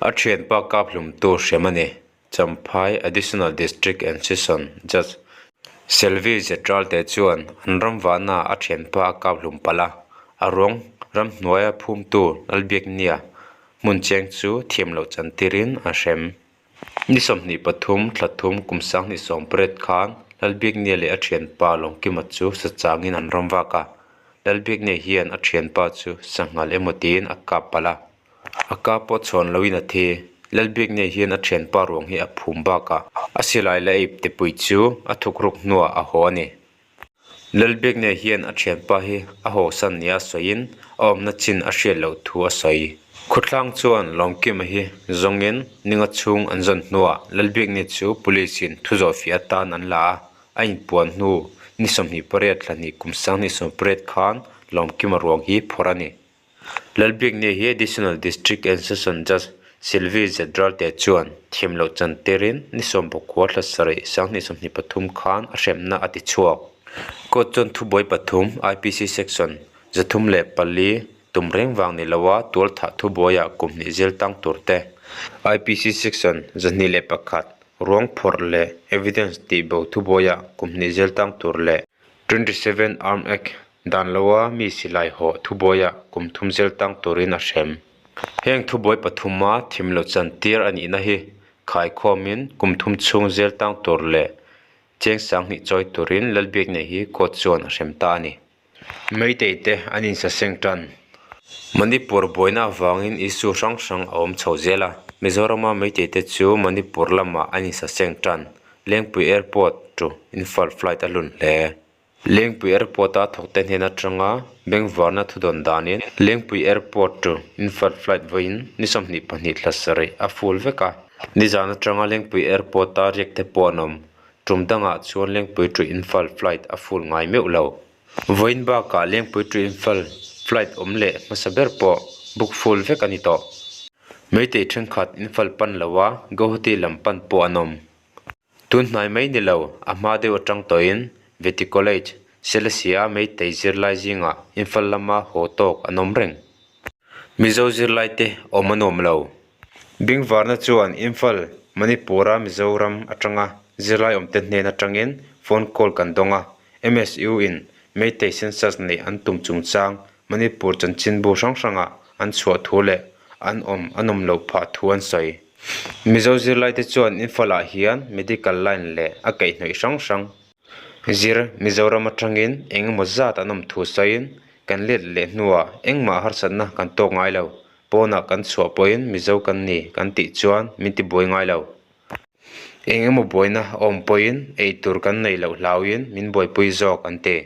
A thianpa kap hlumtu hrem a ni. Champhai Additional District and Session Judge Selvi Zetralte chuan an ram vahna a thianpa a kap hlum palh a, a ruang ramhnuaia phumtu Lalbiaknia hmun cheng chu thiam loh chantirin a hrem. Ni 23 thla thum kum 2018 khan Lalbiaknia leh a thianpa Lawngkima chu sachangin an ram vak a, Lalbiaknia hian a thianpa chu sanghal emaw tiin a kap palh a. A ka pawh chhawn loin a thi. Lalbiaknia hian a thianpa ruang hi a phum bakah a silai la ip tepui chu a thukruk hnuah a haw a ni. Lalbiaknia hian a thianpa hi a hawsan nia sawiin a awmna chin a hriat loh thu a sawi. Khawthlang chuan Lawmkima hi zawngin ninga chhung an zawn hnuah Lalbiaknia chu police in thu zawhfiah atan an la a, a inpuan hnu ni 28 thla hnih kum 2018 khan Lawmkima ruang hi phawrh a ni. Lalbiaknia hi Additional District and Session Judge Sylvie Zedralte chuan thiam loh chan tirin ni 19 thla sarih 2023 khan a hremna a ti chhuak. Court chuan thubuai pathum IPC Section 304 tum reng vang ni loa tual thah thubuaiah kum hnih zil tang tur te, IPC Section 201 ruang phawrh leh evidence tihbo thubuaiah kum hnih zil tang tur leh 27 Arm Act Dan loa mi silai hawh thubuaiah kum thum zel tang turin a hrem. Heng thubuai pathuma thim lo chan tir a nihna hi khaikhawmin kum thum chhung zel tang tur leh cheng 2000 chawi turin Lalbiaknei hi court chuan a hrem ta a ni. Meitei te an insaseng tan. Manipur buaina avangin issue hrang hrang a awm chho zel a, Mizorama Meitei te chu Manipur lamah an insaseng tan. Lengpui Airport to Imphal flight a hlun hle. Lengpui Airport-a thawkte hnen atanga bengvarna thudawn danin Lengpui Airport to Imphal flight vawiin ni 22 thla sarih a full vek a. Nizan atanga Lengpui Airport-a riak te pawh an awm. Tum dangah chuan Lengpui to Imphal flight a full ngai meuh lo. Vawiin bakah Lengpui to Imphal flight awm leh hmasa ber pawh book full vek a ni tawh. Meitei thenkhat Imphal pan loa Guwahati lam pan pawh an awm. Tun hnai mai ni lo, a hma deuh atang tawhin Vety College, Selesia Meitei zirlai zingah Imphal lama haw tawk an awm reng. Mizo zirlaite awm a nuam lo. Bingvarna chuan Imphal, Manipur-a Mizoram atanga zirlai awmte hnen atangin phone call kan dawng a, MSU-in Meitei census neih an tum chungchang Manipur chanchinbu hrang hrangah an chhuah thu leh an awm a nawm loh phah thu an sawi. Mizo zirlaite chuan Imphal-ah hian medical line leh a kaihhnawih hrang hrang zir Mizoram atangin eng emaw zat an awm thu sawiin kan let leh hnuah engmah harsatna kan tawk ngai lo, pawnah kan chhuah pawhin Mizo kan ni kan tih chuan min ti buai ngai lo. Eng emaw buaina a awm pawhin eitur kan nei loh hlauhin min buaipui zawk an ti.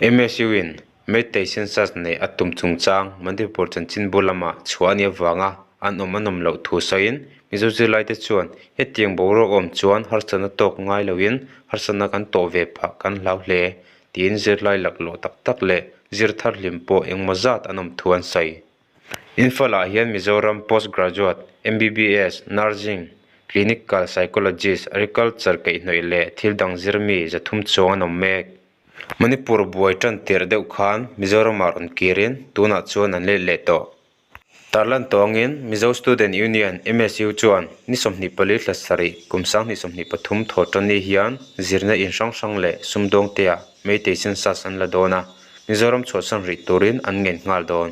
MSU-in Meitei census neih a tum chungchang Manipur chanchinbu lamah chhuah a nih avanga an awm a nawm loh thu sawiin Mizo zirlaite chuan hetiang boruak awm chuan harsatna tawk ngai loin harsatna kan tawh ve phah kan hlau hle tiin zirlai laklawh tak tak leh zir thar hlim pawh engmaw zat an awm thu an sawi. Imphal-ah hian Mizoram Post Graduate, MBBS, Nursing, Clinical Psychologist, Agriculture kaihhnawih leh thil dang zirmi 300 chuang an awm mek. Manipur buai tan tirh deuh khan Mizoramah rawn kirin tunah chuan an let leh tawh. Tarlan tawngin Mizo Student Union, MSU, chuan ni 24 thla sarih kum 2023 thaw tani hian zirna in hrang hrang leh sumdawngtea Meitei census an la dawn a, Mizoram chhuahsan rih turin an ngen nghal dawn.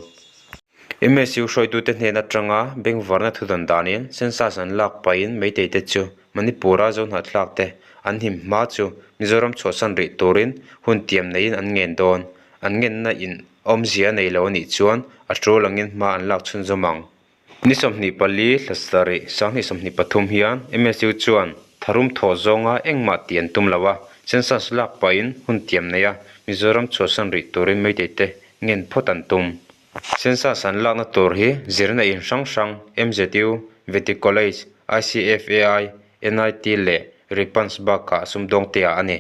MSU hruaitute hnen atanga bengvarna thudawn danin census an lak pahin Meitei te chu Manipur-a zohnahthlak te an him hma chu Mizoram chhuahsan rih turin hun tiam neiin an ngen dawn. An ngenna in awmzia a nei lo a nih chuan a tul angin hma an lak chhunzawm ang. Ni 24 thla sarih 2023 hian MSU chuan tharum thawh zawnga engmah tih an tum lo a, census lak pahin hun tiam nei a Mizoram chhuahsan rih turin Meitei te ngen phawt an tum. Census an lakna tur hi zirna in hrang hrang MZU, Vety College, ICFAI, NIT leh Ripans bakah sumdawngte ah a ni.